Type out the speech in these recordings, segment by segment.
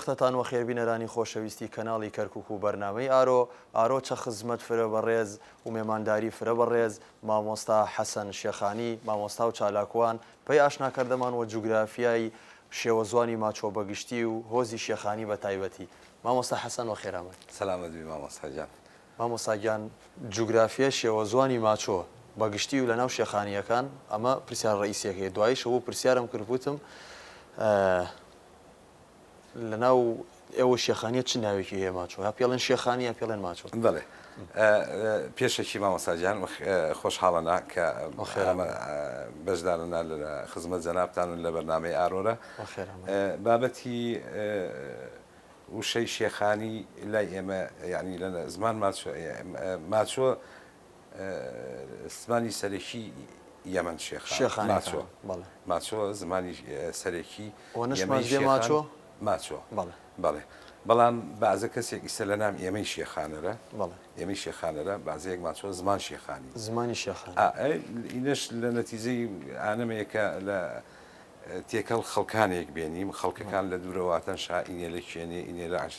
وەختەتان وەخێر بینەرانی خۆشەویستی کەناڵی کەرکوک و بەرنامەی ئارۆ ئارۆ چە خزمەت فرە بەڕێز و مێمانداری فرە بەڕێز مامۆستا حەسەن شێخانی مامۆستا و چالاکوان پەی ئاشنا کردەمان وە جوگرافیای شێوەزوانی ماچۆ بەگشتی و هۆزی شێخانی بە تایبەتی مامۆستا حەسەن وەخێر ئامەد. سەلامەت بی مامۆستا گیان. مامۆستا گیان جوگرافیای شێوەزوانی ماچۆ بە گشتی و لەناو شێخانییەکان ئەمە پرسیار ڕەئیسیەکەیە دواییش ئەوە پرسیارم کرد وتم لەناو ئێوە شێخانیە چ ناوێکی هەیە ماچۆ یا پێڵێن شێخانی یا پێڵێن ماچۆ؟ بەڵێ پێشەکی مامۆستا گیان خۆشحاڵەنا کە بەشدارەنا لە خزمەت جەنابتان و لە بەرنامەی ئارۆرە بابەتی وشەی شێخانی لای ئێمە یانی لە زمان ماچۆ ماچۆ زمانی سەرەکی یەمەن شێخان ماچۆ ماچۆ زمانی سەرەکی یەمەی شێخان ماچۆ ماچۆ بەڵێ بەڵام بەعزە کەسێک ئیسە لە نام ئێمەی شێخانەرە ئێمەی شێخانەرە بەعزەیەک ماچۆ زمان شێخانی زمانی شێخان ئینەش لە نەتیجەی ئانەمەیەکە لە تێکەڵ خەڵکانێک بێنیم، خەڵکەکان لە دوورە واتەن شا ئینێ لە کێنێ، ئینێ لە عەش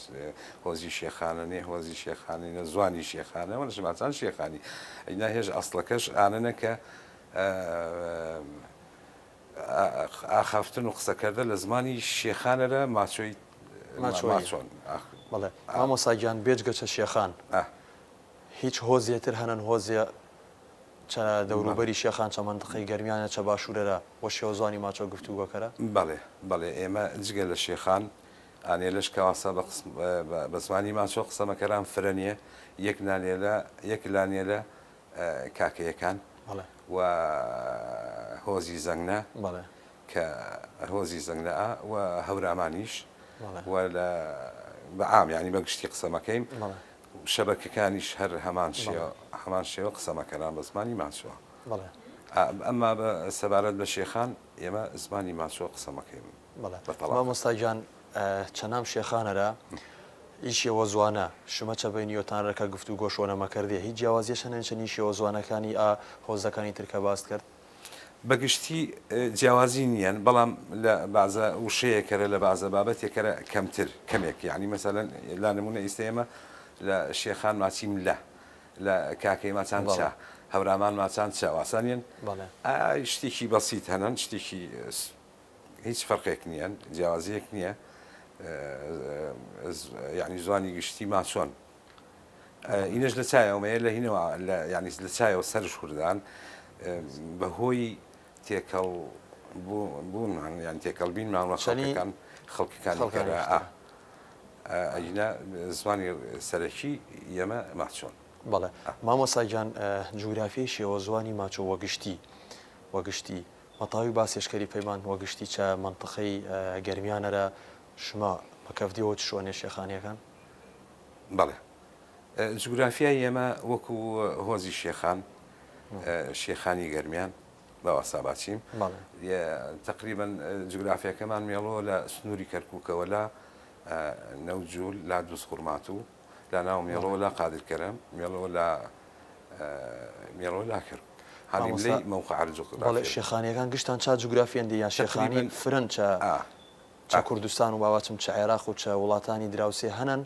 هۆزی شێخانەنێ، هۆزی شێخانینە، زوانی شێخانە، وەنە شماچان شێخانی. ئینا هێژ ئەسڵەکەش ئانەنە کە ئاخافتن و قسەکەردە لە زمانی شێخانەرە ماچۆی ماچۆن. بەڵێ مامۆستا گیان بێجگە چە شێخان هیچ هۆزێ تر هەنن هۆزێ چە دەوروبەری شێخان چە مەنتقەی گەرمیانە چە باشورەرە وە شێوەزوانی ماچۆ گفتوگۆکەرە؟ بەڵێ بەڵێ ئێمە جگە لە شێخان ئانێلەش کەواسە بە قس بە زمانی ماچۆ قسە مەکەران فرە نیە یەک نانێلە یەک لانێلە کاکەیەکان بەڵێ. و هۆزی زەنگنە بەڵێ. کە هۆزی زەنگنە و هەورامانیش بەڵێ. و لە بە عام یانی بە گشتی قسە مەکەیم بەڵێ. شەبەکەکانیش هەر هەمان شێوە هەمان شێوە قسە مەکەران بە زمانی ماچۆ. بەڵێ. ئەمما بە سەبارەت بە شێخان ئێمە زمانی ماچۆ قسە مەکەیم بەڵێ بە تەڵاق. مامۆستا گیان چەنام شێخانەرە ئی شێوە زوانە شمە چە بەین یۆتانرە کە گفتوگۆ شۆنە مەکەردێ هیچ جیاوازیە چەنێن چەنی شێوە زوانەکانی ئا هۆزەکانی تر کە باست کەرد؟ بە گشتی جیاوازی نییەن بەڵام لە بەعزە وشەیەکەرە لە بەعزە بابەتێکەرە کەمتر کەمێک یانی مەسەلەن لا نموونە ئیستە ئێمە لە شێخان ماچیم لە لە کاکەی ماچان چا هەورامان ماچان چا واسانیەن ئا شتێکی بەسیت هەنن شتێکی هیچ فەرقێک نییە جیاوازیەک نییە یعنی زوانی گشتی ماچۆن ئینەش لە چایەوە مەیە لە هینەوە لە یانی لە چایەوە سەرش کوردان بە هۆی تێکەڵ بوونمان یان تێکەڵ بینمان وە خەڵکەکان خەڵکەکانی کەرا ئەگینا زمانی سەرەکی ئێمە ماچۆن. بەڵێ مامۆستا گیان جوگرافیای شێوەزوانی ماچۆ وەگشتی وەگشتی مەتاوی باسێشکەری پەیمان وەگشتی چە مەنتقەی گەرمیانەرە شما مەکەفدیەوە چ شۆنێ شێخانیەکان؟ بەڵێ. جوگرافیای ئێمە وەکو هۆزی شێخان، شێخانی گەرمیان، بە واسا باچیم. تەقریبەن جوگرافیاکەمان مێڵۆ لە سنووری کەرکووکەوە لە نەوجول، لا دووزخورماتوو، لا ناو مێڵۆ لا قادر کەرەم، مێڵۆ لا مێڵۆ لا کەرکووک. هانیم لەی مەوقع جوگرافیا. بەڵێ شێخانیەکان گشتان چا جوگرافیەن دی یان شێخانی فرەن چە چە کوردستان و باواچم چە عێراق و چە وڵاتانی دراوسێ هەنن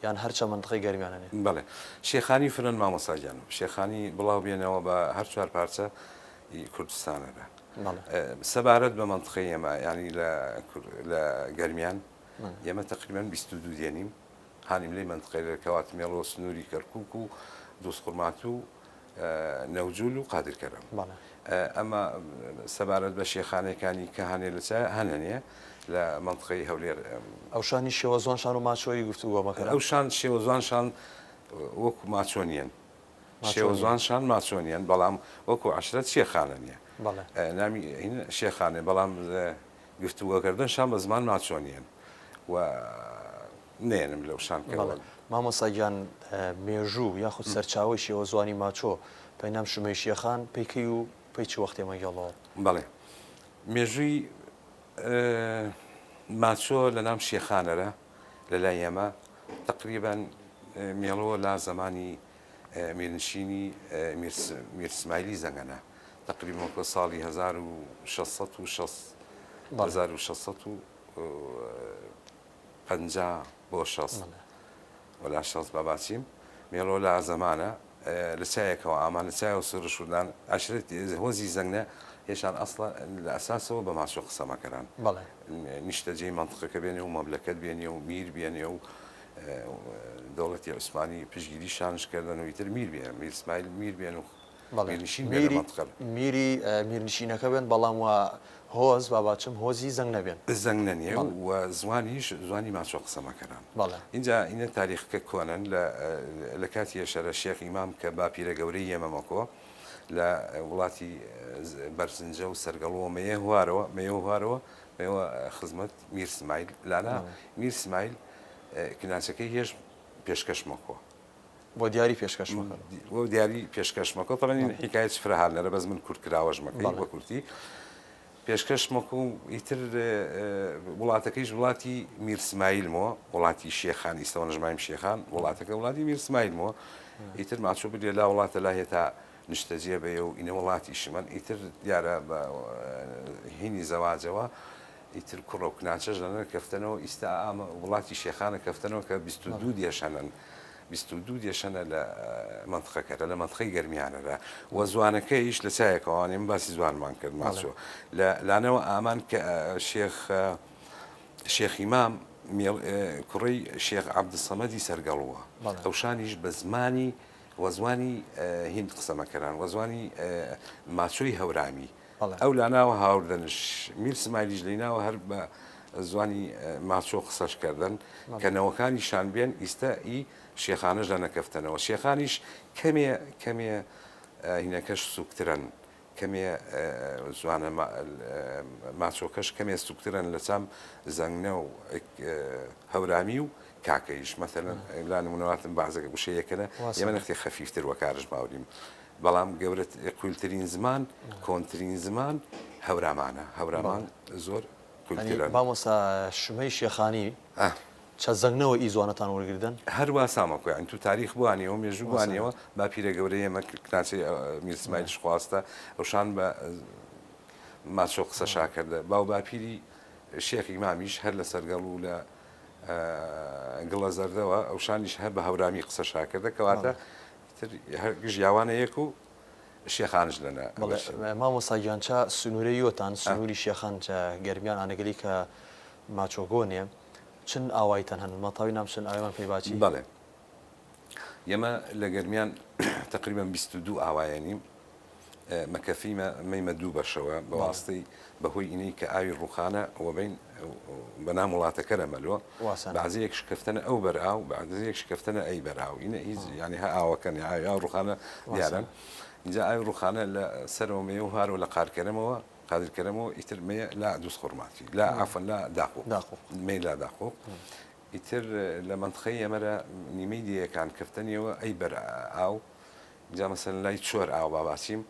یان هەر چە مەنتقەی گەرمیانەنێ؟ بەڵێ شێخانی فرەن مامۆستا گیانم شێخانی بڵاو بێنەوە بە هەر چوار پارچە ی کوردستانەدا بەڵێ. سەبارەت بە مەنتقەی ئێمە یانی لە لە گەرمیان ئێمە تەقریبەن 22 دێنیم هانیم لەی مەنتقەی لە کەوات مێڵۆ سنووری کەرکووک و دووزخورماتوو نەوجول و قادر کەرەم. ئەما سەبارەت بە شێخانەکانی کە هەنێ لە چا هەنەنێ لە مەنتقەی هەولێر. ئەوشانی شێوەزوان شان و ماچۆیی گفتوگۆ مەکەرە. ئەوشان شێوەزوان شان وەکو ماچۆ نیەن. شێوەزوان شان ماچۆ نیەن بەڵام وەکو عەشرەت شێخانە نیە. نامی شێخانێ بەڵام گفتوگۆکردن شان بە زمان ماچۆ نیەن و نێنم لەو شان کە بەڵێ مامۆستا گیان مێژوو یاخود سەرچاوەی شێوەزوانی ماچۆ پەی نام شمەی شێخان پەی کەی و پەی چ وەختێ مەگێڵەوە؟ بەڵێ مێژووی ماچۆ لە نام شێخانەرە لە لای ئێمە تەقریبەن مێڵۆ لا زەمانی میرنشینی میر سمایلی زەنگەنە تەقریبەن وەکۆ ساڵی 1660 1600 و. 50 بۆ 60 وەلا 60 با باچیم مێڵۆ لا زەمانە لە چایەکەوە ئامان لە چایەوە سڕشوردان عەشرەت هۆزی زەنگنە هێشان ئەسڵە لە ئەساسەوە بە ماچۆ قسە مەکەران بەڵێ. نیشتەجێی مەنتقەکە بێنێ و مەملەکەت بێنێ و میر بێنێ و دەوڵەتی عوسمانی پشتگیری شانش کردن و ئیتر میر بێن میر سمایل میر بێن و بەڵێ میرنشین بێن لە میری مەنتقە. میری میرنشینەکە بێن بەڵام وە هۆز باباچم هۆزی زەنگنە بێن. زەنگنە نیە بەڵێ. و زوانیش زوانی ماچۆ قسە مەکەران. بەڵێ. ئینجا ئینە تاریخکە کۆنەن لە لە کاتی یەشەرە شێخ ئیمام کە باپیرە گەورەی یەمە مەکۆ لە وڵاتی بەرزنجە و سەرگەڵووە مەیە هوارەوە مەیەوە هوارەوە مەیەوە خزمەت میر سمایل لانا میر سمایل کناچەکەی هێش پێشکەش مەکۆ. بۆ دیاری پێشکەش مەکە. بۆ دیاری پێشکەش مەکۆ تەبعەن این حیکایەت فرە هال نەرە بەس من کورت کراوەش مەکەی بە کورتی پێشکەش مەکۆ و ئیتر وڵاتەکەیش وڵاتی میر سمایلمۆ وڵاتی شێخان ئیستەوە نەژمایم شێخان وڵاتەکە وڵاتی میر سمایلمۆ ئیتر ماچۆ بدێ لا وڵاتە لا هێتا نیشتەجێ بێ و ئینە وڵاتیشمەن ئیتر دیارە بە هینی زەواجەوە ئیتر کوڕە و کناچەش لەنە کەفتەنەوە ئیستا ئامە وڵاتی شێخانە کەفتەنەوە کە 22 دێشەنن 22 دێشەنە لە مەنتقەکەرە لە مەنتقەی گەرمیانەرە و زوانەکەیش لە چایەکەوانێ من باسی زوانمان کرد ماچۆ لە لانەوە ئامان کە شێخ شێخ ئیمام کوڕی شێخ عەبدولسەمەدی سەرگەڵووە ئەوشانیش بە زمانی وە زوانی هیند قسە مەکەران وە زوانی ماچۆی هەورامی ئەو لاناوە هاوردەنش میر سمایلیش لیناوە هەر بە زوانی ماچۆ قسەش کردن کە نەوەکانیشان بێن ئیستا ئی شێخانەش لە نەکەفتەنەوە شێخانیش کەمێ کەمێ هینەکەش سوکترن کەمێ زوانە ماچۆکەش کەمێ سوکترن لە چام زەنگنە و هەورامی و کاکەیش مەسەلەن لا نمونەواتم بەعزەکە وشەیەکەنە ئێمە نەختێ خەفیفتر وەکارش ماوریم بەڵام گەورە قویلترین زمان کۆنترین زمان هەورامانە هەورامان زۆر قویلترن. مامۆستا شمەی شێخانی چە زەنگنەوە ئی زوانەتان وەرگردن؟ هەر وا سامەکۆ یانی تو تاریخ بوانیەوە مێژوو بوانیەوە باپیرە گەورەی ئێمە کناچەی میر سمایلش خواستە ئەوشان بە ماچۆ قسە شاکردە باو باپیری شێخ ئیمامیش هەر لە سەرگەڵ و لە گڵە زەردەوە ئەوشانیش هەر بە هەورامی قسە شاکردە کەواتە تر هەر گژ یاوانە یەک و شێخانش لەنە بەڵێ مامۆستا گیان چا سنوورە یۆتان سنووری شێخان چە گەرمیان ئانەگەلی کە ماچۆگۆنێ چن ئاوایتان هەن مەتاوی نام چن ئاوێمان پێی باچی؟ بەڵێ ئێمە لە گەرمیان تقریبا 22 ئاوایەنیم مەکەفیمە مەیمە دوو بەشەوە بە واستەی بە هۆی ئینەی کە ئاوی ڕووخانە وە بین بە نام وڵاتەکەرە مەلۆ بەعزەیەک شکەفتەنە ئەو بەر ئاو بەعزەیەک شکەفتەنە ئەی بەر ئاو ئینە هیچ یانی هە ئاوەکەن یا ئاوی ئاو ڕووخانە دیارن اینجا ئاوی ڕووخانە لە سەرەوە مەیە و هارەوە لە قارکەرەمەوە قادرکەرەمەوە ئیتر مەیە لا دووس خورماتی لا عەفوەن لا داقوق مەی لا داقوق ئیتر لە مەنتقەی ئێمەرە نیمەی دێیەکان کەفتەنیەوە ئەی بەر ئاو جا مەسەلەن لای چۆر ئاو با باسیم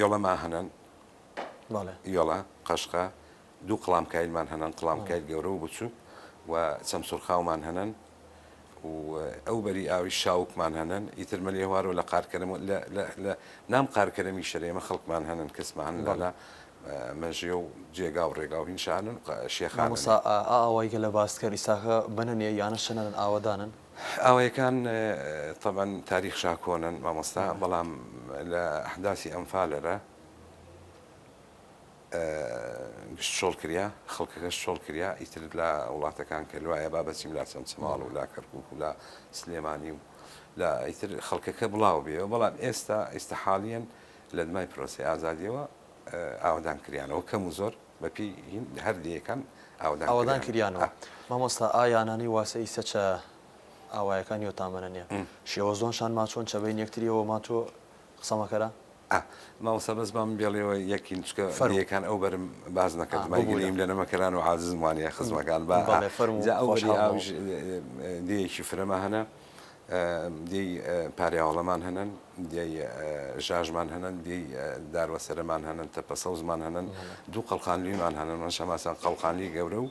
یۆڵە ما هەنەن یۆڵە قەشقە دوو قڵامکایلمان هەنەن قڵامکایل گەورە و بچووک و چەم سوورخاومان هەنەن و ئەو بەری ئاوی شاوکمان هەنەن ئیتر مەلێ هوارەوە لە قارکەرم لە نام قارکەرەمی شەرێمە خەڵکمان هەنن کەسمان هەنن لە مەژێ و جێگا و ڕێگا و هینشانن شێخانن. مامۆستا ئا ئاوای گەلە باست کەر ئیساکە بەنەنێ یانە شەنەنن ئاوەدانن؟ ئاوایەکان تەبعەن تاریخ شا کۆنن مامۆستا بەڵام لە ئەحداسی ئەنفالەرە گشت چۆڵ کریا خەڵکەکەش چۆڵ کریا ئیتر لە وڵاتەکان کە لوایە با بەچیم لا چەمچەماڵ و لا کەرکوک و لا سلێمانی و لە ئیتر خەڵکەکە بڵاو بێەوە بەڵام ئێستا ئیستا حالیەن لە دمای پرۆسەی ئازادیەوە ئاوەدان کریانەوە کەم و زۆر بە پێی هین هەر دێیەکان ئاوەدان ئاوەدان کریانەوە. مامۆستا ئا یانانی واسە ئیسە چە ئاوایەکان یۆ تامەنە نیە شێوە زۆن شان ماچۆن چە بەین یەکتریەوە ماچۆ قسە مەکەرە. ئا مامۆستا بەس با من بێڵیەوە یەکین چکە فەرموو. دێیەکان ئەو بەرم باس ئا نەکردم مای ببورە. گلەییم لە نەمەکەران و عاززم وانیە خزمەکان با ئا بەڵێ فەرموو جا ئەو بەری خۆشحاڵ ئاویش بووم. دێیەکی فرەمە هەنە دێی پاریاوەڵەمان هەنن، دێی ژاژمان هەنن، دێی داروەسەرەمان هەنن، تەپە سەوزمان هەنن، دوو قەڵخانلویمان هەنن، من شەماسان قەڵخانلی گەورە و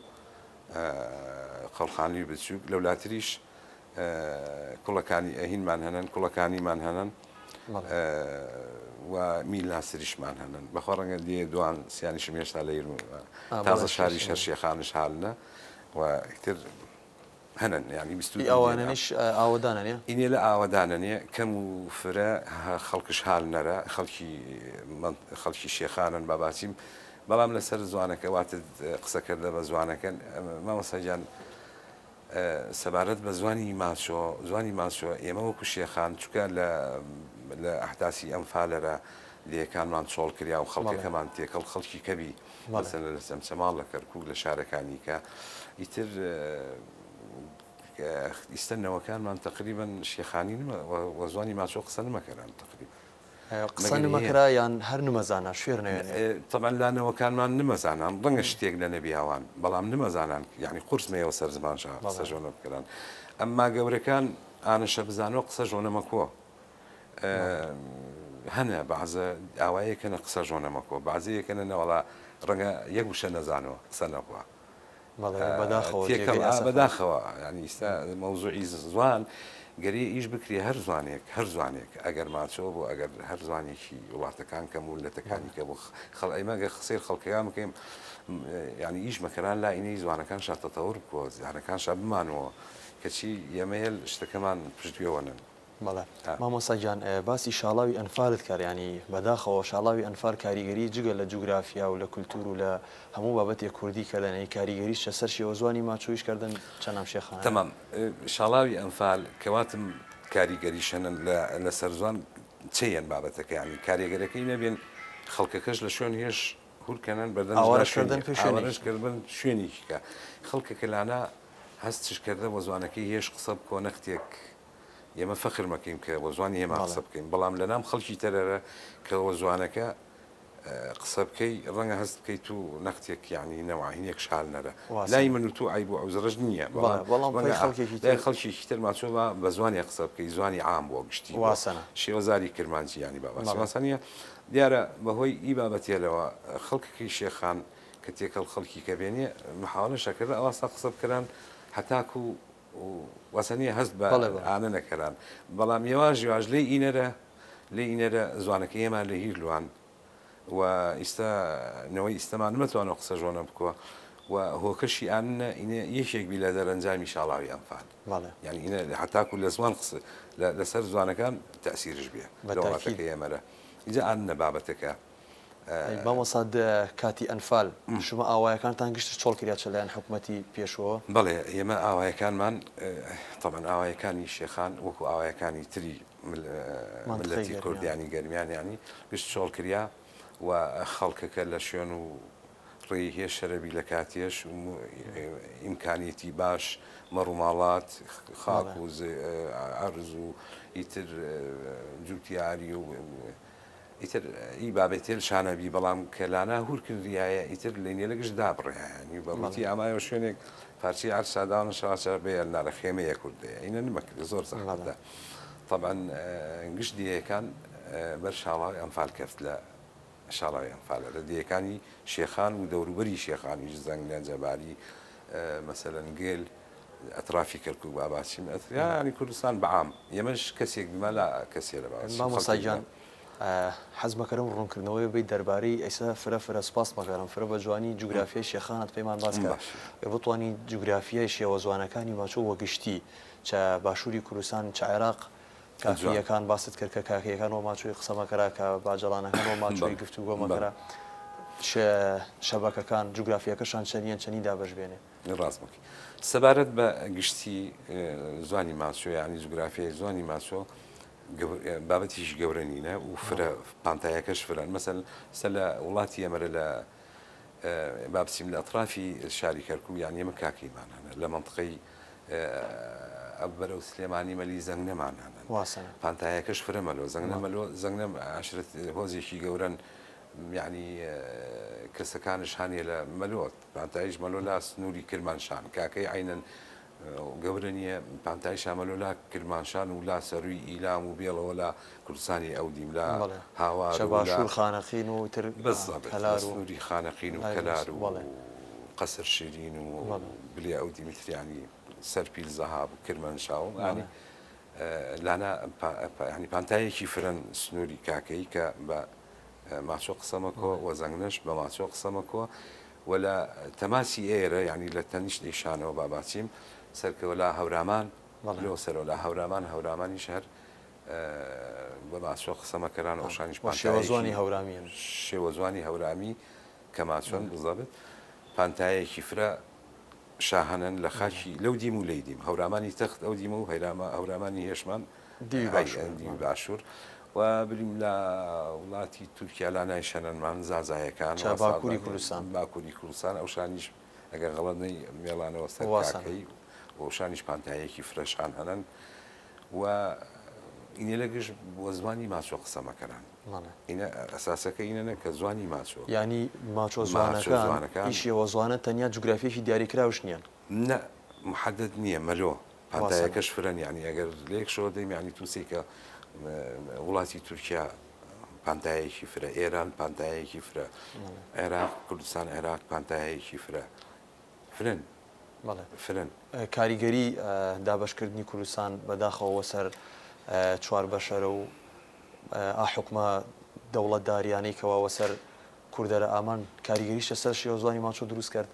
قەڵخانلی بچووک، لەولاتریش کوڵەکانی ئەهینمان هەنن، کوڵەکانیمان هەنن. و میل ناسریشمان هەنن بەخوا ڕەنگە دێ دوان سیانیشم هێشتا لە تازە شاری شەر شێخانش هالنە و ئیتر هەنن یانی 22 ئی ئەوانەنیش ئاوەدانە نیە؟ ئینێ لە ئاوەدانە نیە کەم و فرە خەڵکش هال نەرە خەڵکی خەڵکی شێخانن با باسیم بەڵام لەسەر زوانەکە واتت قسە کردە بە زوانەکە مامۆستا گیان سەبارەت بە زوانی ماچۆ، زوانی ماچۆ ئێمە وەکو شێخان چونکە لە لە ئەحداسی ئەنفالەرە دێیەکانمان چۆڵ کریا و خەڵکەکەمان تێکەڵ خەڵکی کەبی مەسەلەن لە چەمچەماڵ لە کەرکوک لە شارەکانی کە ئیتر ئیستە نەوەکانمان تەقریبەن شێخانی نمە وە زوانی ماچۆ قسە نمەکەران تەقریبەن. قسە نمەکرا یان هەر نمەزانا شوێر نەوێنێ؟ تەبعەن لا نەوەکانمان نمەزانان ڕەنگە شتێک لە نەبیاوان بەڵام نمەزانان یانی قورس مەیەوە سەر زمان شا قسە ژۆنە بکەران ئەمما گەورەکان ئانەشە بزانۆ قسە ژۆنە مەکۆ هەنە بەعزە ئاوایەکەنە قسە ژۆنە مەکۆ بەعزەیەکەنە نەوەڵا ڕەنگە یەک وشە نەزانۆ قسە نەکوە بەڵێ بەداخەوە تێکەڵ جێگەی ئا ئەسەفە. بەداخەوە یانی ئیستا مەوزوعی زوان گەرێ ئیش بکرێ هەر زوانێک هەر زوانێک ئەگەر ماچۆ بوو ئەگەر هەر زوانێکی وڵاتەکان کەم و لەتەکانی کە بوو خەڵ ئەیمە گەر سەیر خەڵکەکان بکەین یانی ئیش مەکەران لا ئینەی زوانەکان شا تەتەور بکۆ زیانەکان شا بمانەوە کەچی ئێمەیەل شتەکەمان پشتگوێوەنن. بەڵێ مامۆستا گیان باسی شاڵاوی ئەنفالت کرد یانی بەداخەوە شاڵاوی ئەنفال کاریگەری جگە لە جوگرافیا و لە کولتور و لە هەموو بابەتێک کوردی کردن ی کاریگەریش چە سەر شێوەزوانی ماچۆیش کردن چەنام شێخانە. تەمام شاڵاوی ئەنفال کەواتم کاریگەریش هەنن لە لەسەر زوان چێن بابەتەکە یانی کارێگەرەکەی نەبێن خەڵکەکەش لە شوێن هێش هورکەنەن بەردەم ئاوارەش کردن پێ شوێنێکی ئاوارەش کردن شوێنێکی کە خەڵکەکە لانا هەستش کردە وە زوانەکەی هێش قسە بکۆ نەختێک ئێمە فەخر مەکەین کە وە زوانی ئێمە قسە بکەین بەڵام لە نام خەڵکی تەرەرە کە وە زوانەکە قسە بکەی ڕەنگە هەست بکەیت و نەختێک یعنی نەوعینێک شال نەرە لای من و تو عیب و عوزرەش نییە بەڵام خەڵکێکی خەڵکێکی تر ماچۆ بە بە زوانی قسە بکەی زوانی عام بۆ گشتی واسەنە شێوەزاری کرمانجی ینی بابا واسەنیە دیارە بەهۆی ئی بابەتێلەوە خەڵکەکەی شێخان کە تێکەڵ خەڵکی کە بێنێ محاولە شەکردە ئەواستا قسە بکەران هەتاکو واسە نیە هەست بە ئانە نەکەران بەڵام یەواش یەواش لێی ئینەرە لێ ئینەرە زوانەکە ئێمە لە هیر لوان و ئیستا نەوەی ئیستەمان نمەتوانەوە قسە ژۆنە بکوە و هۆکەشی ئاننە ئینە یەکێک بی لە دەرەنجامی شاڵاوی ئەنفال یعنی ئینە هەتاکو لە زوان قسە لەسەر زوانەکان تەسیرش بێ لە وڵاتەکە ئێمەرە ئینجا ئاننە بابەتەکە ئەی مامۆستا دە کاتی ئەنفال شما ئاوایەکانتان گشتش چۆڵ کریا چە لایەن حکومەتی پێشوەوە؟ بەڵێ ئێمە ئاوایەکانمان تەبعەن ئاوایەکانی شێخان وەکو ئاوایەکانی تری مللەتی کورد یانی گەرمیان یانی گشت چۆڵ کریا و خەڵکەکە لە شوێن و ڕێی هێ شەرەبی لە کاتێش ئیمکانیەتی باش مەڕوماڵات خاک و عەرز و ئیتر جوتیاری و ئیتر ئی بابەتێل شانە بی بەڵام کە لانا هۊر کردیایە ئیتر لەینێ لە گشت دابڕیایە بە ڕووتی ئامایەوە شوێنێک پارچەی عەرز ساداوانە شەواچە بێ نارە خێمەیە کوردەیە ئینە نمەکرد زۆر زەحمەتە تەبعەن گشت دێیەکان بەر شاڵاوی ئەنفال کەفت لە شاڵاوی ئەنفالە لە دێیەکانی شێخان و دەوروبەری شێخانیش زەنگنە جەباری مەسەلەن گێل ئەترافی کەرکوک با باسیم یانی کوردستان بە عام ئێمەش کەسێک بما لا کەسێ لە باسی مامۆستا گیان حەز مەکەرم ڕوونکردنەوەی بەی دەربارەی ئەیسا فرە فرە سپاس مەکەرم فرە بە جوانی جوگرافیای شێخانت پەیمان باس کە گەر بتوانی جوگرافیای شێوەزوانەکانی ماچۆ وە گشتی چە باشووری کوردستان چە عێراق کاکەییەکان باست کرد کە کاکەییەکان وە ماچۆی قسە مەکەرا کە باجەڵانەکان وە ماچۆی گفتوگۆ مەکەرا شەبەکەکان جوگرافیەکەشان چەنیەن چەنی دابەش بێنێ. ڕاست بکەی سەبارەت بە گشتی زوانی ماچۆ یعنی جوگرافیای زوانی ماچۆ بابەتیش گەورە نینە و فرە پانتایەکەش فرەن مەسەل سە لە وڵاتی ئەمەرە لە با بچیم لە ئەترافی شاری کەرکوک یعنی ئێمە کاکەیمان هەنە لە مەنتقەی بەرەو سلێمانی مەلی زەنگنەمان هەنن پانتایەکەش فرە مەلۆ زەنگنە مەلۆ زەنگنە عشرەت هۆزێکی گەورەن یعنی کەسەکانش هەنێ لە مەلۆت پانتاییش مەلۆ لا سنووری کرمانشان کاکەی عەینەن گەورە نییە پانتایی شامەلۆ لا کرمانشان و لا سەرووی ئیلام و بێڵەوە لا کوردستانی ئەودیم لا هاوار چە باشوور خانەقین و تر بالضبط لە سنووری خانەقین و کەلار و قەسر شیرین و بلێ ئەودیم تر یانی سەرپیل زەهاب و کرمانشا و یانی. لانا یانی پانتایەکی فرەن سنووری کاکەیی کە بە ماچۆ قسە مەکۆ و زەنگنەش بە ماچۆ قسە مەکۆ و لە تەماسی ئێرە یانی لە تەنیشت ئیشانەوە با باچیم سەرکەوە لا هەورامان لۆ سەرەوە لا هەورامان هەورامانیش هەر بە ماچۆ قسە مەکەران ئەوشانیش شێوەزوانی هەورامین شێوەزوانی هەورامی کە ماچۆن بزەبت پانتایەکی فرە شاهانەن لە خاکی لەو دیم و لەی دیم، هەورامانی تەخت ئەو دیمە و هەورامانی هێشمان دیوی باشوور دیوی باشوور و بریم لە وڵاتی تورکیا لا نای شەنەنمان زازایەکان چا باکووری کوردستان باکووری کوردستان ئەو شانیش ئەگەر غەڵەت نەی مێڵانەوە سەر کاکەی و شانیش پانتایەکی فرەشان هەنن و ئینێ لە گشت وە زمانی ماچۆ قسە مەکەران. ئینە ئەساسەکە ئینە نە کە زوانی ماچۆ. یانی ماچۆ زوانەکان ئی شێوە زوانە تەنیا جوگرافیەکی دیاریکراوش نیەن. نە محەدەد نیە مەلۆ پانتایەکەش فرەن یانی ئەگەر لەیەک شەوە دەیم یانی تو سەیکە وڵاتی تورکیا پانتایەکی فرە ئێران پانتایەکی فرە عێراق کوردستان عێراق پانتایەکی فرە فرەن بەڵێ. فرەن. کاریگەری دابەشکردنی کوردستان بەداخەوە وەسەر چواربەشەرە و ئا حوکمە دەوڵەتداریانەی کەوا وەسەر کوردەرە ئامان کاریگەریش لەسەر شێوەزوانی ماچۆ دروست کەرد؟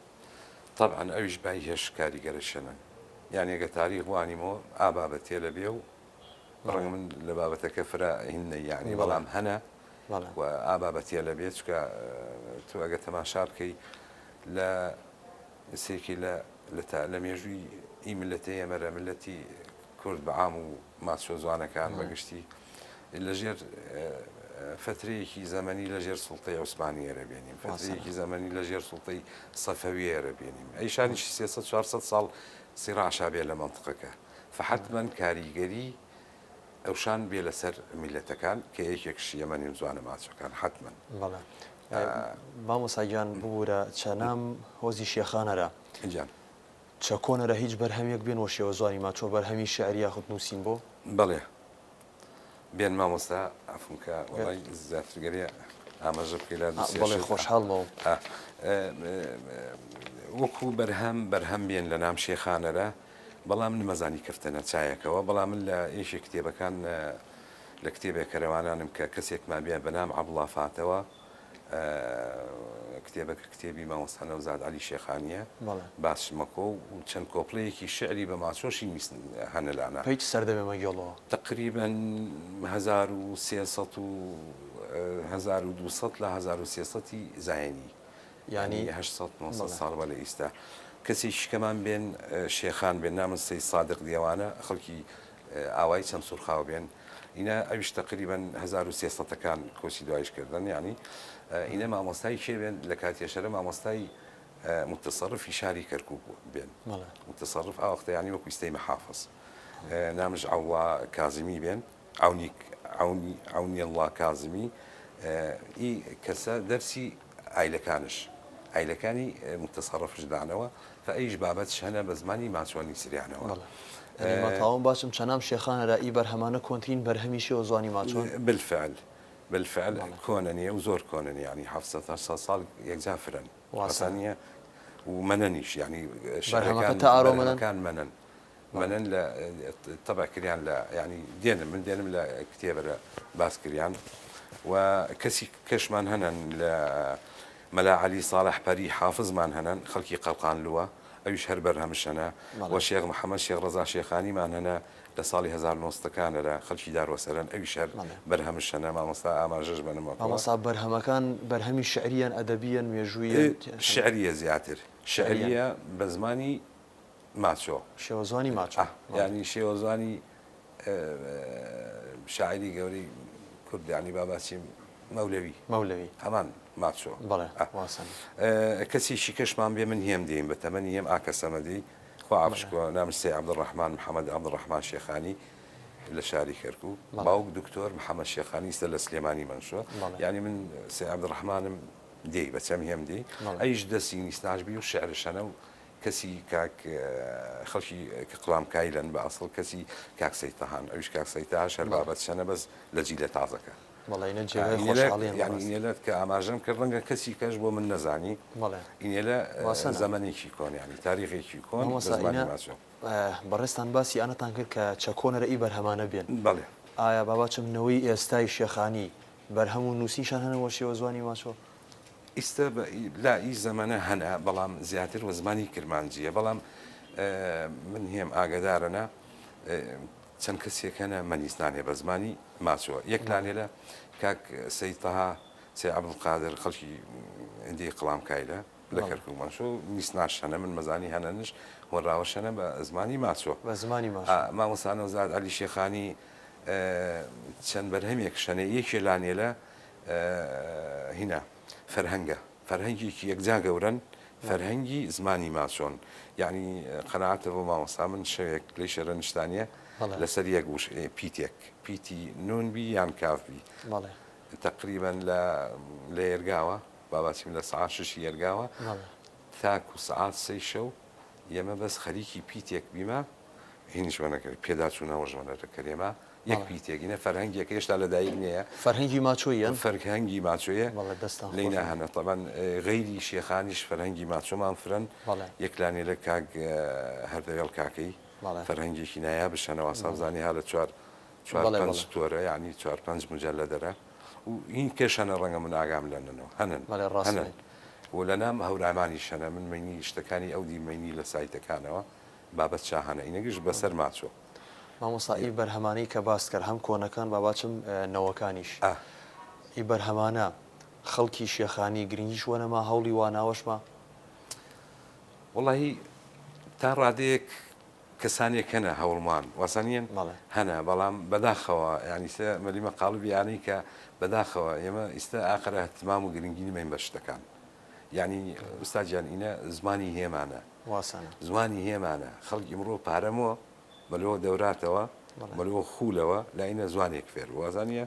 تەبعەن ئەویش بای هێش کاریگەرە شەنەن یانی ئەگەر تاریخ بوانیمۆ ئا بابەتێ لە بێ و ڕەنگە من لە بابەتەکە فرە هین نەی یانی بەڵام هەنە و ئا بابەتێ لە بێ چکە تۆ ئەگەر تەماشا بکەی لە سێکی لە لە تا لە مێژووی ئی ملەتەی ئێمەرە ملەتی کورد بە عام و ماچۆ زوانەکان بە گشتی لە ژێر فەترەیەکی زەمەنی لە ژێر سوڵتەی عوسمانیەرە بێنیم فەترەیەکی زەمەنی لە ژێر سوڵتەی سەفەویەرە بێنیم ئەیشانیش 300 400 ساڵ سیڕاشا بێ لە مەنتقەکە فحتمەن کاریگەری ئەوشان بێ لەسەر میلەتەکان کە یەکێکش یەمەنی و زوانە ماچۆکان حتمەن. بەڵێ مامۆستا گیان ببورە چەنام هۆزی شێخانەرە گیان. چە کۆنەرە هیچ بەرهەمێک بێن وە شێوەزوانی ماچۆ بەرهەمی شیعری یاخود نووسین بۆ؟ بەڵێ بێن مامۆستا عەفوم کە وەڵای زیاتر گەرێ ئاماژە بکەی لا دوو سێ بەڵێ شت. خۆشحاڵمەوە. ئا وەکوو بەرهەم بەرهەم بێن لە نام شێخانەرە بەڵام نمەزانی کەفتەنە چایەکەوە بەڵام من لە یەکێ کتێبەکان لە کتێبێک کەرەوانانم کە کەسێکمان بێ بە نام عەبڵا فاتەوە کتێبەکە کتێبی مامۆستا نەوزاد عەلی شێخانییە باس مەکۆ و چەند کۆپلەیەکی شعری بە ماچۆشی هەنە لانا. پەی چ سەردەمێ مەگێڵەوە؟ تەقریبەن 1300 و 1200 لە 1300 ی زایەنی یانی 800 900 ساڵ بە لە ئیستا کەسێکی کەمان بێن شێخان بێن نامن سەی سادق دێوانە خەڵکی ئاوایی چەند سورخاو بێن ئینە ئەویش تەقریبەن 1300 ەکان کۆچی دوایش کردن یانی ئینە مامۆستای کێ بێن لە کاتێشەرە مامۆستای متصرفی شاری کەرکوک بێن متصرف ئەو وەختە یانی وەکو ئیستەی محافظ نامش عەوڵا کازمی بێن عەونی عەونی عەونی اللە کازمی ئی کەسە دەرسی ئایلەکانش ئایلەکانی متصرفش دانەوە فە ئەیش بابەتش هەنە بە زمانی ماچۆنی سریانەوە. بەڵێ یانی ماتاوم باشم چەنام شێخانە را ئی بەرهەمانە کۆنترین بەرهەمی شێوە زوانی ماچۆن؟ بالفعل بالفعل کۆنە نیە و زۆر کۆنە نیە یانی 700 800 ساڵ یەکجا فرەن واسە واسە نیە و مەنەنیش یانی بەرهەمەکە شعرەکان تا ئارۆ مەنەن؟ بەرهەمەکان مەنەن مەنەن لە تەبع کریان لە یانی دێنم من دێنم لە کتێبەرە باس کریان و کەسی کەشمان هەنەن لە مەلا عەلی ساڵح پەری حافزمان هەنەن خەڵکی قەڵقانلووە ئەویش هەر بەرهەمشەنە و شێخ محەمەد شێخ ڕەزا شێخانیمان هەنە لە ساڵی 1900 کانەرە خەڵکی داروەسەرەن ئەویش هەر بەرهەمشەنە مامۆستا ئاماژەش بەنمەکەوە. مامۆستا بەرهەمەکان بەرهەمی شعرییەن ئەدەبییەن مێژووییەن؟ شعرییە زیاتر شعرییە بە زمانی ماچۆ. شێوەزوانی ماچۆ. یانی شێوەزوانی شاعیری گەورەی کورد یانی با باسیم مەولەوی. مەولەوی. هەمان ماچۆ. بەڵێ واسەن. کەسێکی کەشمان بێ من هێم دێیم بە تەمەنی هێم ئا کەسەمە دێی خوا عەفشکۆ نامش سەی عەبدولڕەحمان محەمەد عەبدولڕەحمان شێخانی لە شاری کەرکووک باوک دکتۆر محەمەد شێخانی ئیستا لە سلێمانی مەنشۆ یانی من سەی عەبدولڕەحمانم دێی بە چەم هێم دێی ئەیش دەسی نیسناش بی و شعرشەنە و کەسی کاک خەڵکی قڵام کایلەن بە ئەسڵ کەسی کاک سەید تەهان ئەویش کاک سەید تەهاش هەر بابەت شەنە بەس لە جیلە تازەکە. بەڵێ ئینە جێگای خۆشحاڵیە یانی ئینێلە کە ئاماژەم کرد ڕەنگە کەسی کەش بۆ من نەزانی بەڵێ ئینێلە زەمەنێکی کۆن یانی تاریخێکی کۆن بە زمانی ماچۆ. بەڕێزتان باسی ئانەتان کرد کە چە کۆنەرە ئی بەرهەمانە بێن. بەڵێ. ئایا باباچم نەوەی ئێستای شێخانی بەرهەم و نووسینشان هەنە وە شێوەزوانی ماچۆ؟ ئیستە بە لا ئی زەمەنە هەنە بەڵام زیاتر وە زمانی کرمانجیە بەڵام من هێم ئاگەدارەنە چەند کەسێک هەنە مەنیسنانێ بە زمانی ماچۆ یەک لانێلە کاک سەید تەها سەید عەبدولقادر خەڵکی دێی قڵامکایلە لە کەرکوک ماچۆ نیسناش هەنە من مەزانی هەنەنش هۆنراوەش هەنە بە زمانی ماچۆ بە زمانی ماچۆ مامۆستا نەوزاد عەلی شێخانی چەند بەرهەمێک شەنە یەکێ لانێلە هینا فەرهەنگە فەرهەنگێکی یەکجا گەورەن فەرهەنگی زمانی ماچۆن یعنی قەناعەتە بۆ مامۆستا من شەوێک لەی شەرە نیشتانیە لەسەر یەک وش پیتێک پیتی نون بی یان کاف بی تقریبا لە لە یەرگاوە باباچیم لە سەعات ششی یەرگاوە تاکو سەعات سێی شەو ئێمە بەس خەریکی پیتێک بیمە هینیش وەنەکرد پێداچوونەوەش وەنەکرێمە یەک پیتێک ئینە فەرهەنگێکە هێشتا لەدایک نییە. فەرهەنگی ماچۆییە؟ فەرهەنگی ماچۆیە. بەڵێ دەستتان خۆش لەینا هەنە تەبعەن غەیری شێخانیش فەرهەنگی ماچۆمان فرەن. بەڵێ. یەک لانێ لە کاک هەردەوێڵ کاکەی. بەڵێ. فەرهەنگێکی نایابش هەنە واسا بزانی ها لە چوار چوار بەڵێ پەنج بەڵێ. تۆرە یانی چوار پەنج موجەلەدەرە و هین کەش هەنە ڕەنگە من ئاگام لە نەنەوە هەنن بەڵێ ڕاست هەنن دەڵێی. و لە نام هەورامانیش هەنە من مەینی شتەکانی ئەو دی مەینی لە سایتەکانەوە بابەت شاهانە ئینە گشت بەسەر ماچۆ. مامۆستا ئی بەرهەمانەی کە باست کرد هەم کۆنەکان با باچم نەوەکانیش ئی بەرهەمانە خەڵکی شێخانی گرنگیش وەنەما هەوڵی واناوەش ما؟ وەڵاهی تا ڕادەیەک کەسانێک هەنە هەوڵمان واسە نیەن؟ هەنە بەڵام بەداخەوە یانی ئیستە مەلیمە قاڵبی یانەی کە بەداخەوە ئێمە ئیستە ئاقرە اهتمام و گرنگی نمەین بە شتەکان یانی ئوستاد گیان ئینە زمانی هێمانە واسانە زمانی هێمانە خەڵک ئیمڕۆ پارەمۆ مەلۆ دەوراتەوە مەلۆ خولەوە لاینە زوانێک فێر بوو وازانیە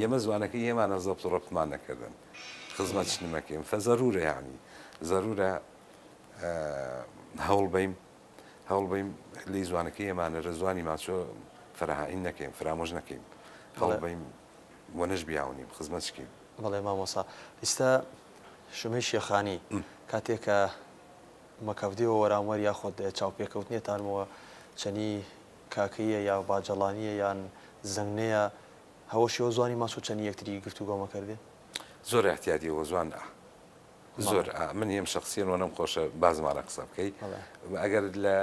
یەمە زوانەکەی هێمانە زەبت و ڕەبتمان نەکردن خزمەت نمەکەیم فەزەرورە یعنی زەرورە هەوڵ بەیم هەوڵ بەیم لی زوانەکەی ئێمانە لە زوانی ماچۆ فەرهاین نەکەیم فرامۆش نەکەیم هەوڵ بەیم وەنەش بیاونیم خزمەت شکەیم. بەڵێ مامۆستا ئیستا شمەی شێخانی کاتێک کە مەکەڤدێوە وەرانوەر یاخود چاوپێکەوتنێتانمەوە چەنی کاکەییە یا باجەڵانییە یان زەنگنەیە هەوە شێوە زوانی ماچۆ چەنی یەکتری گفتوگۆ مەکەردێ؟ زۆر ئیعتیادی وە زوان ئا زۆر ئا من هێم شەخسیەن وەنەم خۆشە با زمانە قسە بکەی ئەگەر لە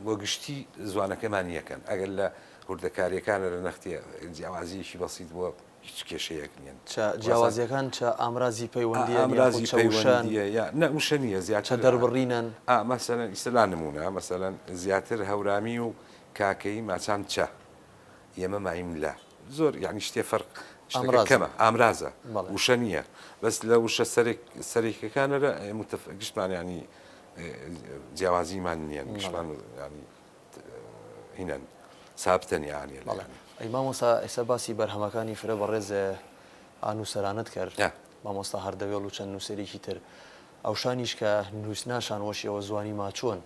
بۆ گشتی زوانەکەمان یەکەن ئەگەر لە هوردەکاریەکانە لە نەختێ جیاوازیەکی بەسیت بووە هیچ کێشەیەک نییە. چ جیاوازیەکان چ ئامرازی پەیوەندییە یاخود چ وشەن؟ یا نە وشە نییە زیاتر چ دەربڕینەن؟ ئا مەسەلەن ئیستا لا نموونە مەسەلەن زیاتر هەورامی و کاکەیی ماچان چە ئێمە مایم لە زۆر یانی شتێ فەرق شتەکە کەمە ئامرازە وشە نییە بەس لە وشە سەرێک سەرێکەکانە لە گشتمان ینی جیاوازیمان نییە گشتمان ینی هینەن سابتەن یانی بەڵێ ئەی مامۆستا ئێستا باسی بەرهەمەکانی فرە بەڕێز ئا نووسەرانەت کرد مامۆستا هەردەوێڵ و چەند نووسەرێکی تر ئەوشانیش کە نووسناشان وەشیەوە زوانی ماچۆن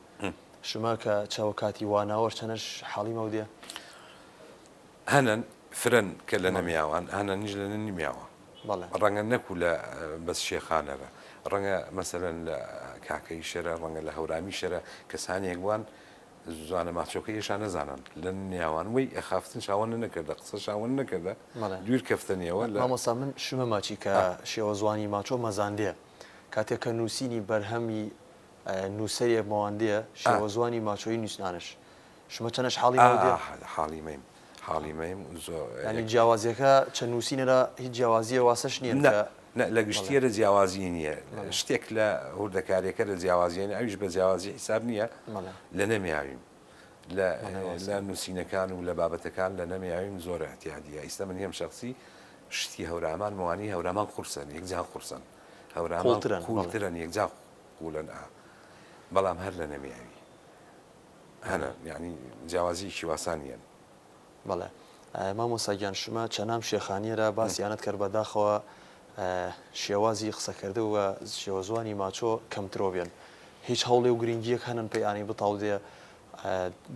شما کە چاوە کاتی واناوەش چەنەش حاڵی مەودێ؟ هەنەن فرەن کە لە نەمیاوان هەنەنیش لە نمیاوە ڕەنگە نەکو لە بەس شێخانەرە ڕەنگە مەسەلەن لە کاکەیی شەرە ڕەنگە لە هەورامی شەرە کەسانێک بوان زوانە ماچۆکە یشا نەزانن لە نیاوان وەی ئەخافتن شاوەن نەکردە قسە شاوەن نەکردە دویر کەفتە نیەوە لە مامۆستا من شمە ماچی کە شێوەزوانی ماچۆ مەزاندێ کاتێک کە نووسینی بەرهەمی نووسەرێ مەواندێ شێوەزوانی ماچۆیی نووسنانش شمە چەنەش حاڵی مەودێ؟ حاڵی مەیم حاڵی مەیم زۆر یانی جیاوازیەکە چە نووسینە لە هیچ جیاوازیە واسەش نییە کە نە لە گشتیە لە جیاوازی نییە شتێک لە هوردەکاریەکە لە جیاوازیە ئەویش بە جیاوازی حیساب نییە لە نەمیاویم لە لە نووسینەکان و لە بابەتەکان لە نەمیاویم زۆر احتیادیە ئیستا من هێم شخصی شتی هەورامان موانی هەورامان قورسن یەکجار قورسن هەورامان قوڵترن یەکجار قوڵن ئا بەڵام هەر لە نەمیاوی هەنە یانی جیاوازیەکی واسان نیەن. بەڵێ مامۆستا گیان شما چەنام شێخانیەرا باسیانت کەر بەداخەوە شێوازی قسەکردە و شێوەزوانی ماچۆ کەمترۆ بێن هیچ هەوڵێ و گرنگیەک هەنن پێی ئانی بتاودێ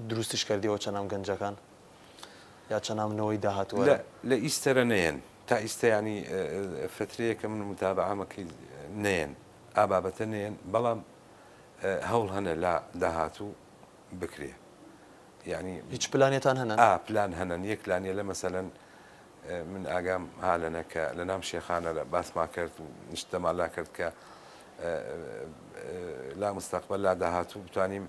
دروستش کردیەوە چەنام گەنجەکان. یا چەنام نەوەی داهاتوو لە لە ئیستەرە نەیەن تا ئیستە یانی فەترەیەکە من متابعە مەکەی نەیەن ئا بابەتە نەیەن بەڵام هەوڵ هەنە لا داهاتوو بکرێ یانی هیچ پلانێتان هەنەن؟ ئا پلان هەنەن یەک لانیە لە مەسەلەن من ئاگام ها لەنە کە لە نام شێخانە لە باسما کرد و نشتەما لا کرد کە لا مستەقبەل لا داهاتوو بتوانیم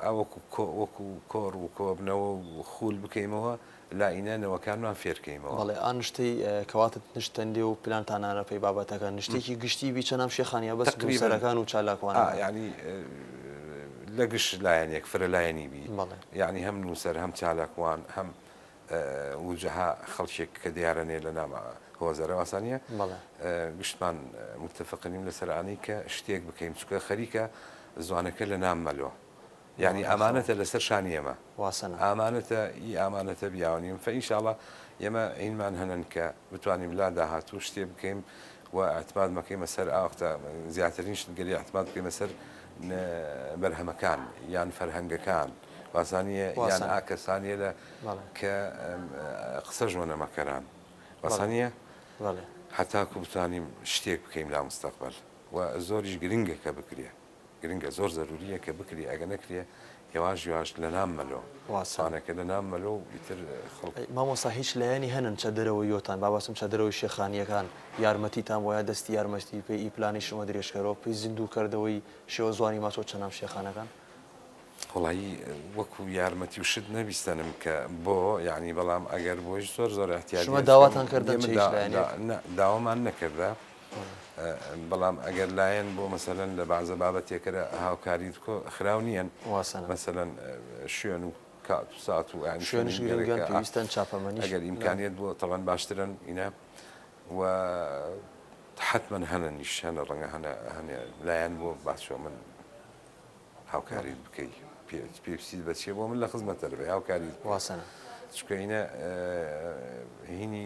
ئا وەکو کۆ وەکو کۆڕ و کۆبنەوە و خول بکەیمەوە لا ئینە نەوەکانمان فێرکەیمەوە. بەڵێ ئا نشتەی کەواتت نشتەن لێ و پلانتان نانە پەی بابەتەکە نشتێکی گشتی بی چەنام شێخان یا بەس تەقریبەن نووسەرەکان و ئا چالاکوانەکان؟ یانی لە گشت لایەنێک فرە لایەنی بی بەڵێ. یانی هەم نووسەر هەم چالاکوان هەم وجەها خەڵکێک کە دیارەنێ لە نام هۆزەرە واسانیە بەڵێ. گشتمان متفقنیم لەسەر ئانەی کە شتێک بکەیم چونکە خەریکە زوانەکە لە نام مەلۆ یانی بەداخەوە. ئامانەتە لەسەر شانی ئێمە واسەنە. ئامانەتە ئی ئامانەتە بیاونیم فئینشاڵا ئێمە هینمان هەنن کە بتوانیم لا داهاتوو شتێ بکەیم و ئیعتماد مەکەیمە سەر ئاوەختە زیاترین شت گەلی ئیعتماد بکەیمە سەر بەرهەمەکان یان فەرهەنگەکان واسانیە یان واسەنە. ئا کەسانیە لە بەڵێ. کە قسەش وە نەمەکەران بەڵێ. واسانیە بەڵێ. هەتاکو بتوانیم شتێک بکەیم لا مستەقبەل و زۆریش گرنگە کە بکرێ. گرنگە زۆر زەروریە کە بکری ئەگە نەکرێ هێواش هێواش لەنام مەلۆ واسە. سانەکە لەنام مەلۆ و ئیتر خەڵک. ئەی مامۆستا هیچ لایەنی هەنن چە دەرەوەی یۆتان با باسم چە دەرەوەی شێخانیەکان یارمەتیتان بۆ یا دەستی یارمەتی پێ ئی پلانی شمە درێژکەرەوە پێی زیندوو کەردەوەی شێوە زوانی ماچۆ چەنام شێخانەکان؟ وەڵایی وەکو یارمەتی و شت نەبیستەنم کە بۆ یانی بەڵام ئەگەر بۆیش زۆر زۆر شمە ئیحتیاجیە داواتان کردن ئێمە چە هیچ دا لایەنێک؟ نا داوامان نەکردە بەڵام ئەگەر لایەن بۆ مەسەلەن لە بەعزە بابەتێکرە هاوکاریت بکۆ خراو نییەن واسەنە. مەسەلەن شوێن و کات و سات و یانی شوێنیش شوێنی گرنگەن گەرەکە پێویستەن چاپەمەنیش ئەگەر لا. ئیمکانیەت بۆ تەبعەن باشترن ئینا و حەتمەن هەنەنیش هەنە ڕەنگە هەنە هەنێ لایەن بۆ باچۆ من هاوکاریت بکەی پێویستیت بە چیە بۆ من لە خزمەتە بێ هاوکاریت بکەی واسەنە. چونکە ئینە هینی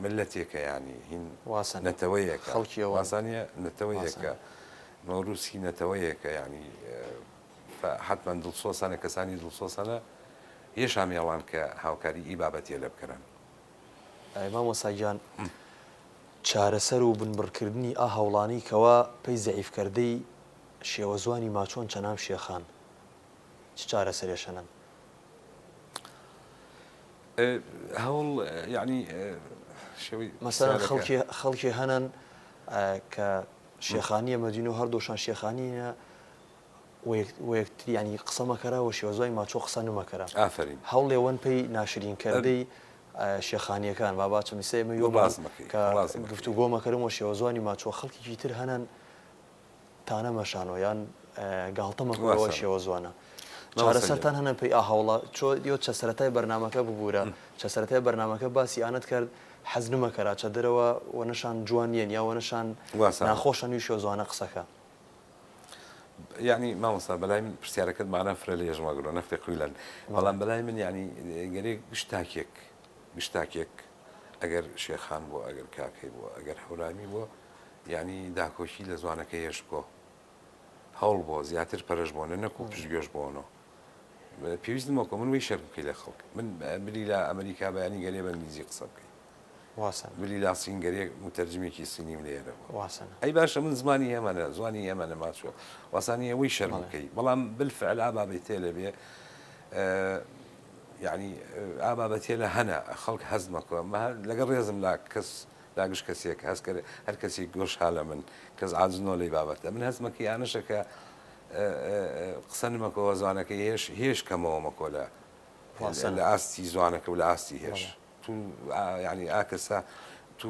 ملەتێکە یانی هین واسەنە. نەتەوەیەکە خەڵکی ئەوەن. واسانیە نەتەوەیەکە واسەنە. مەوروسی نەتەوەیەکە یانی حەتمەن دڵسۆسانە کەسانی دڵسۆسانە یەشا مێڵان کە هاوکاری ئی بابەتیە لە بکەرن. ئەی مامۆستا گیان چارەسەر و بنبڕکردنی ئا هەوڵانەی کەوا پەی زەعیفکەردەی شێوەزوانی ماچۆن چەنام شێخان چ چارەسەرێ شەنەن؟ هەوڵ یەعنی شێوەی مەسەلەن پرسیارەکە. خەڵکێ خەڵکێ هەنەن کە شێخانیە مەدینە و هەردۆشان شێخانینە وە یەکتری یانی قسە مەکەرە وە شێوەزوانی ماچۆ قسە نمەکەرە ئافەرین. هەوڵێ وەن پەی ناشرین کەردەی شێخانیەکان با باچم ئیسە ئێمە یۆمان ڕاست مەکەی کە ڕاست مەکەی. گفتوگۆ مەکەرم وە شێوەزوانی ماچۆ خەڵکێکی تر هەنەن تانە مەشانۆ یان گاڵتە مەکە بەوە شێوە زوانە چارەسەرتان هەنە پێی ئا هەوڵە چۆ یۆ چە سەرەتای بەرنامەکە ببورە چە سەرەتای بەرنامەکە باسی ئانەت کرد حەز نمەکەرا چە دەرەوە وەنەشان جوان نیەن یا وەنەشان ناخۆشە نوی شێوە زوانە قسەکە. یەعنی مامۆستا بەلای من پرسیارەکەت مانا فرە لێژ مەگرۆ نەختێ قویلەن بەڵام بەلای من یەعنی گەرێ گشت تاکێک گشت تاکێک ئەگەر شێخان بۆ ئەگەر کاکەی بۆ ئەگەر هەورامی بۆ یانی داکۆکی لە زوانەکە یش بکۆ هەوڵ بۆ زیاتر پەرش بۆ نە نەکو پشت گوێش بۆنۆ پێویست نمەکۆ من وی شەرم بکەی لە خەڵک من بلی لە ئەمریکا بەیانی گەرێ بە ئینگلیزی قسە بکەی واسەن بلی لا سین گەرێ متەرجمێکی سینیم لێرە بۆ واسەن ئەی باشە من زمانی هەمەنە زوانی هەمەنە ماچوە واسانی ئەوەی شەرم بەڵێ. بکەی بەڵام بالفعل ئا بابەتێ لە بێ یعنی ئا بابەتێ لە هەنە خەڵک هەست مەکۆ لەگەڵ ڕێزم لا کەس لا گشت کەسێک هەست کەێ هەر کەسێک گۆش ها لە من کەس عاجز نۆ لەی بابەتە من هەست مەکەی ئانەشە کە قسە نمەکەوە زوانەکەی هێش هێش کەمەوە مەکۆ لە لە ئاستی زوانەکە و لە ئاستی هێش تو یعنی ئا کەسە تو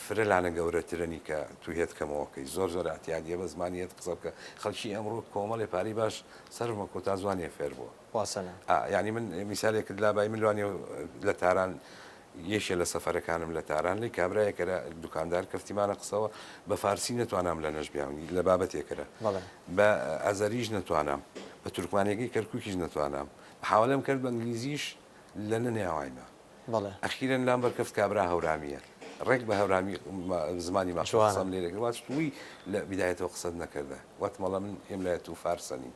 فرە لانە گەورەترەنی کە تو هێت کەمەوەکەی زۆر زۆر احتیادیە بە زمانی هێت قسە بکە خەڵکی ئەمڕۆ کۆمەڵێ پارەی باش سەرف مەکۆ تا زوانێ فێر بووە واسەنە یعنی من میسالێکت لابای من لوانێ لە تاران یەکێ لە سەفەرەکانم لە تاران لی کابرایەکەرە دوکاندار کەفتیمانە قسەوە بە فارسی نەتوانام لە نەش بیاونی لە بابەتێکەرە بەڵێ. بە ئەزەریش نەتوانام بە تورکمانیەکەی کەرکوکیش نەتوانام حاولم کرد بە ئینگلیزیش لە نەنیاوایمە بەڵێ. ئەخیرەن لام بەرکەفت کابرا هەورامیە ڕێک بە هەورامی زمانی ماشە جوانە. قسەم لێ دەکرد وات وی لە بیدایەتەوە قسەت نەکردە وتم وەڵا من ئێم لای تو فارسەنی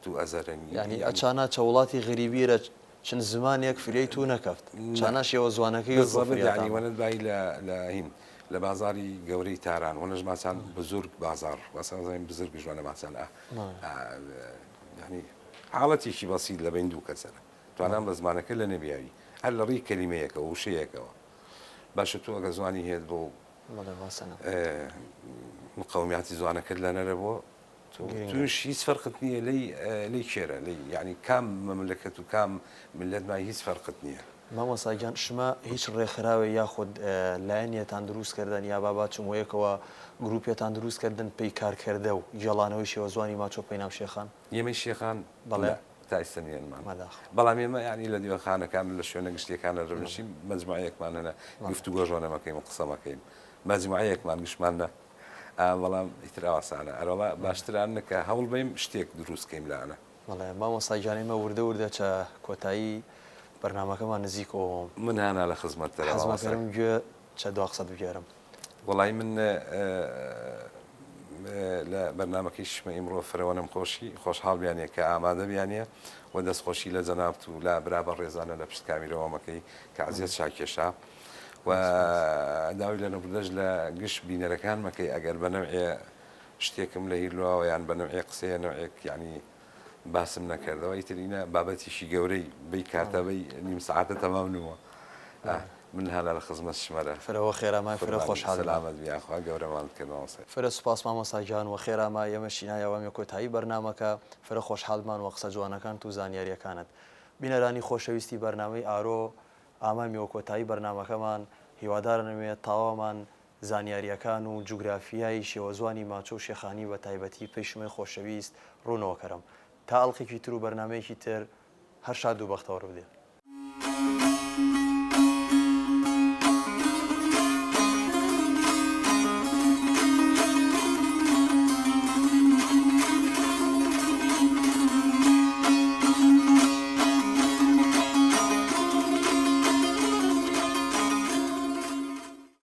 تو ئەزەرەنی یانی یانی ئەچانە چە وڵاتی غەریبیرە. چن زمانێک فریای تو نەکەفت چانا شێوە زوانەکەی وە بالضبط یعنی وەنەت بای لە لە هین لە بازاری گەورەی تاران وەنەش ماچان بزرگ بازار واسا بزرگ ژوانە ماچان ئا یعنی حاڵەتێکی بەسیط لە بین دوو کەسەرە توانام بە زمانەکە لە نەبیاوی هەر لە ڕێی کەلیمەیەکەوە وشەیەکەوە باشە تۆ ئەگە زوانی هێت بۆ مقەومیاتی زوانەکەت لە نەرە بۆ توش هیچ فەرقت نییە لی لی کێرە لی یعنی کام مەملەکەت و کام ملت ما هیچ فەرقت نییە. مامۆستا گیان شما هیچ ڕێکخراوێ یاخود لایەنیەتان دروست کردن یا با باچم وەیەکەوە گروپێتان دروست کردن پێی کار کردە و گێڵانەوەی شێوەزوانی ماچۆ پەی ناو شێخان؟ ئێمەی شێخان بەڵێ. نا تا ئیستە نیەنمان بەداخەوە. بەڵام ئێمە یانی لە دیوەخانەکان و لە شوێنە گشتیەکانە دەنووسین مەجموعەیەکمان هەنە گفتوگۆش وەنەمەکەیم و قسەمەکەیم مەجموعەیەکمان گشتمان نا ئا بەڵام ئیتر ئاواسانە ئەرەڵا باشتران کە هەوڵ بەیم شتێک دروست کەیم لانە. بەڵێ مامۆستا گیان ئێمە وردە وردە چە کۆتایی بەرنامەکەمان نزیک ئۆوم. من هانا لە خزمەتتەرە حەزمە مامۆستا. کەرم گوێ چە دوا قسەت بگێرم. وەڵایی من لە بەرنامەکەی شمە ئیمڕۆ فرەوەنم خۆشی خۆشحاڵ بیانە کە ئامادە بیانە و دەستخۆشی لە جەنابت و لە برا بەڕێزانە لە پشت کامیرەوەمەکەی کە عەزیەت شاکێشا و داوای لە نەبردەش لە گشت بینەرەکان مەکەی ئەگەر بە نەوعێ شتێکم لە هیر لواوە یان بە نەوعێ قسەیە نەوعێک یانی باسم نەکردەوە ئیتر ئینە بابەتیشی گەورەی بەی کاتە بەی نیم سەعاتە تەمام نووە من هانا لە خزمەت شمەرە. فرە وە خێرامای فرە قوربانی خۆشحالمە. سەلامەت بی یاخوا گەورەمان بکەن مامۆستای. فرە سوپاس مامۆستا گیان وە خێرامای ئێمە شینایەوەێ کۆتایی بەرنامەکە فرە خۆشحالمان وە قسە جوانەکانت و زانیاریەکانت بینەرانی خۆشەویستی بەرنامەی ئارۆ ئامامی وە کۆتایی بەرنامەکەمان هیوادارنمێ تاوامان زانیاریەکان و جوگرافیای شێوەزوانی ماچۆ و شێخانی بە تایبەتی پەی شمەی خۆشەویست ڕوونەوە کەرم تا ئەڵقێکی تر و بەرنامەیەکی تر هەر شاد و بەختەوەر بدێن.